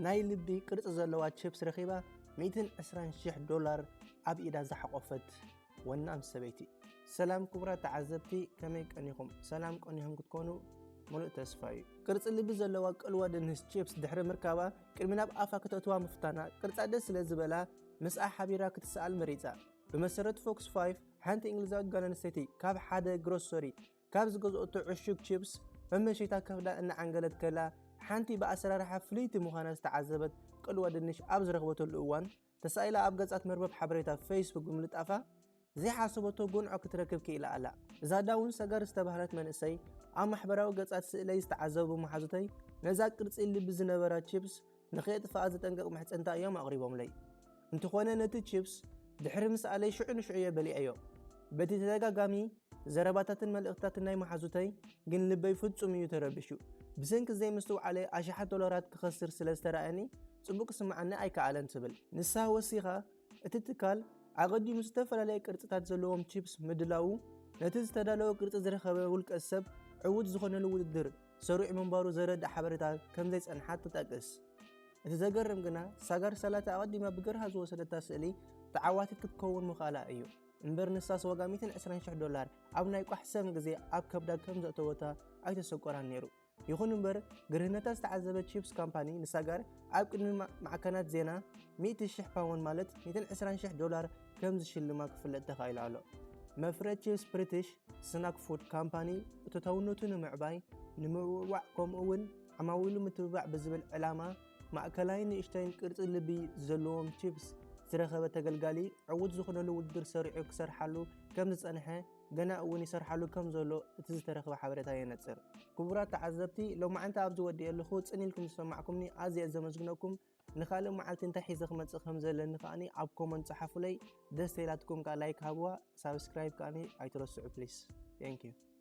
ናይ ልቢ ቅርጺ ዘለዋ ቺፕስ ረኺባ ሚእትን ዕስራን ሽሕ ዶላር ኣብ ኢዳ ዝሓቖፈት ወናም ሰበይቲ። ሰላም ክቡራት ተዓዘብቲ፣ ከመይ ቀኒኹም? ሰላም ቀኒኹም ክትኮኑ ምሉእ ተስፋ እዩ። ቅርጺ ልቢ ዘለዋ ቅልዋ ድንሽ ቺፕስ ድሕሪ ምርካባ፣ ቅድሚ ናብ ኣፋ ክተእትዋ ምፍታና፣ ቅርጻ ደስ ስለ ዝበላ፣ ምስኣ ሓቢራ ክትሰኣል መሪጻ። ብመሰረት ፎክስ ፋይቭ፣ ሓንቲ እንግሊዛዊት ጓል ኣንስተይቲ ካብ ሓደ ግሮሰሪ ካብ ዝገዝኦቶ ዕሹግ ቺፕስ መመሸታ ከብዳ እናዓንገለት ከላ፣ ሓንቲ ብኣሰራርሓ ፍልይቲ ምዃና ዝተዓዘበት ቅልዋ ድንሽ ኣብ ዝረኽበተሉ እዋን፣ ተሳኢላ ኣብ ገጻት መርበብ ሓበሬታ ፌስቡክ ብምልጣፋ፣ ዘይሓሰበቶ ጉንዖ ክትረክብ ክኢላ ኣላ። እዛ ዳውን ሰገር ዝተባህለት መንእሰይ፣ ኣብ ማሕበራዊ ገጻት ስእለይ ዝተዓዘቡ መሓዙተይ፣ ነዛ ቅርጺ ልቢ ዝነበራ ቺፕስ ንኸየጥፍኣ ዘጠንቅቕ ምሕጽንታ እዮም ኣቕሪቦምለይ። እንተኾነ ነቲ ቺፕስ ድሕሪ ምስኣለይ ሽዑ ንሽዑ እየ በሊዐዮ። በቲ ተደጋጋሚ ዘረባታትን መልእኽትታትን ናይ መሓዙተይ ግን ልበይ ፍጹም እዩ ተረቢሹ። ብሰንኪ ዘይምስትውዓለይ ኣሽሓት ዶላራት ክኸስር ስለ ዝተራእየኒ ጽቡቕ ክስምዓኒ ኣይከኣለን ትብል። ንሳ ወሲኻ፣ እቲ ትካል ኣቐዲሙ ዝተፈላለየ ቅርጽታት ዘለዎም ቺፕስ ምድላዉ፣ ነቲ ዝተዳለወ ቅርጺ ዝረኸበ ውልቀ ሰብ ዕዉት ዝኾነሉ ውድድር ሰሪዑ ምንባሩ ዘረድእ ሓበሬታ ከም ዘይጸንሓ ትጠቅስ። እቲ ዘገርም ግና፣ ሳጋር ሳላታ ኣቐዲማ ብግርሃ ዝወሰደታ ስእሊ ተዓዋቲት ክትከውን ምኽኣላ እዩ። እምበር ንሳስ ዋጋ ሚእትን ዕስራን ሽሕ ዶላር ኣብ ናይ ቋሕ ሰም ግዜ ኣብ ከብዳ ከም ዘእተወታ ኣይተሰቆራን ነይሩ። ይኹን እምበር፣ ግርህነታ ዝተዓዘበ ቺፕስ ካምፓኒ ንሳጋር ኣብ ቅድሚ ማ-፣ ማዕከናት ዜና ሚእቲ ሽሕ ፓውንድ፣ ማለት ሚእትን ዕስራን ሽሕ ዶላር ከም ዝሽልማ ክፍለጥ ተኻኢሉ ኣሎ። መፍረ ቺፕስ ብሪቲሽ ስናክ ፉድ ካምፓኒ እቶታውነቱ ንምዕባይ፣ ንምውዕዋዕ፣ ከምኡ እውን ዓማዊሉ ምትብባዕ ብዝብል ዕላማ፣ ማእከላይ ንእሽተይን ቅርጺ ልቢ ዘለዎም ቺፕስ ዝረኸበ ተገልጋሊ ዕዉት ዝኾነሉ ውድድር ሰሪዑ ክሰርሓሉ ከም ዝጸንሐ፣ ገና እውን ይሰርሓሉ ከም ዘሎ እቲ ዝተረኽበ ሓበሬታ የነጽር። ክቡራት ተዓዘብቲ፣ ሎማዓንቲ ኣብዚ ወዲኤ ኣለኹ። ጽን ኢልኩም ዝሰማዕኩምኒ ኣዝየ ዘመስግነኩም። ንኻልእ መዓልቲ እንታይ ሒዘ ክመጽእ ከም ዘለኒ ከኣኒ ኣብ ኮመንት ጸሓፉለይ። ደስ ተኢላትኩም ከኣ ላይክ ሃብዋ፣ ሳብስክራይብ ከኣኒ ኣይትረስዑ ፕሊስ። Thank you።